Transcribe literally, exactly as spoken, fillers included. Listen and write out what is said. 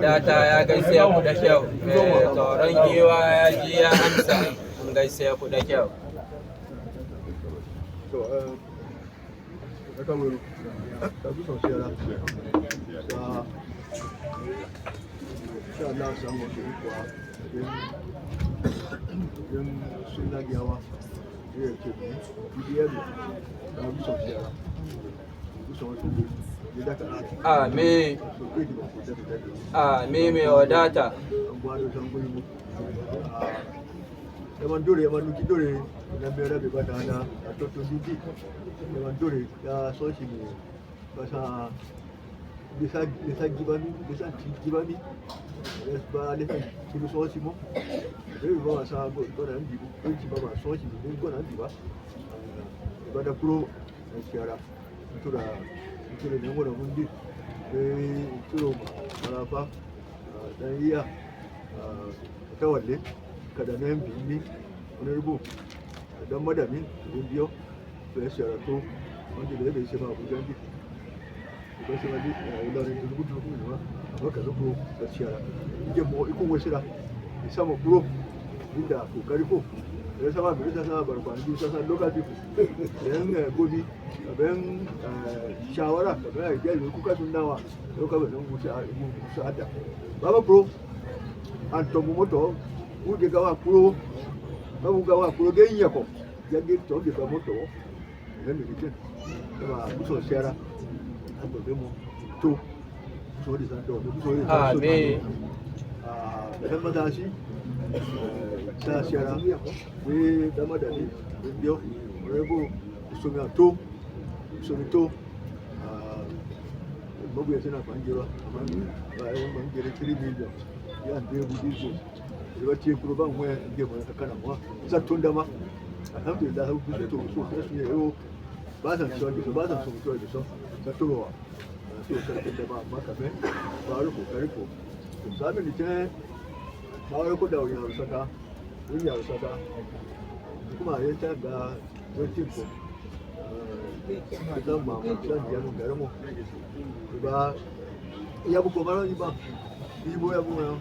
Data ya gaishe ku da kyau. Eh, tsoron giwa ya ji ya amsa. Mun gaishe ku da kyau. To, eh, aka wero. Ka bi sɔn sera. Sa, sa na sa mo shi kwa. Yin, yin sunna giyawa. Ye ke bi. Bi ya bi. Ka bi sɔn sera. Amen. Amen, mi wadata. Yaman dore, yaman nuki dore, na mera be ba na na, a to to duki. Yaman dore, ya so shi mi. Basa, lesa, lesa gibani, lesa ti gibani. Lesa ba, lesa ti so shi mo. Be ba sa go, go na ndi, go ti ba ba so shi mi, go na ndi ba. Ba da kuro, siara. Ntura, ntura ne ngona mundi. Eh, nturo malafa, ah, dan iya, ah, tawalle, kada ne mbini, honorable, dan madami, bundiyo, be siara to, wanda da be sema bujandi. Be sema di, eh, ila ne dubu dubu ne ma, ba ka ko ka siara. Ije mo, iko wesira, isamo kuro, inda ko kari ko. Be sama, be sama, barkwa, ni sama local people. Yan, eh, gobi, Ka bɛ n, eh, shawara, ka bɛ n idea yɛ kuka sun dawa, yau ka bɛ n musa, musa da. Baba kuro, an tɔmbu mɔtɔ, u de gawa kuro, babu gawa kuro, ge n yɛ kɔ, ya ge tɔ de ba mɔtɔ, ya mi de kɛ. Ba muso sera, an tɔ de mɔ, to. Amen. Sa siara, we dama dani, we bio, we bo, usumi ato, usumi to, ah, mabu ya sina banjiro, banjiro three million, ya nde budizo, iwa tie kuro ba mwe, nde mwe kakana mwa, sa tondama, alhamdulillah, ha budizo to, so, so, so, yo, ba sa so, ba sa so, so, so, sa to, Sosai tɛ ba ma ka mɛ. Ba ro ko kari ko. Sa mi ni tɛ. Ba ro ko da o ya saka. O ya saka. Kuma ye ta ga o ti ko. Ka ma ma ta ya no ga mo. Ba ya bu ko ba ro ni ba. Ni bo ya bu ya.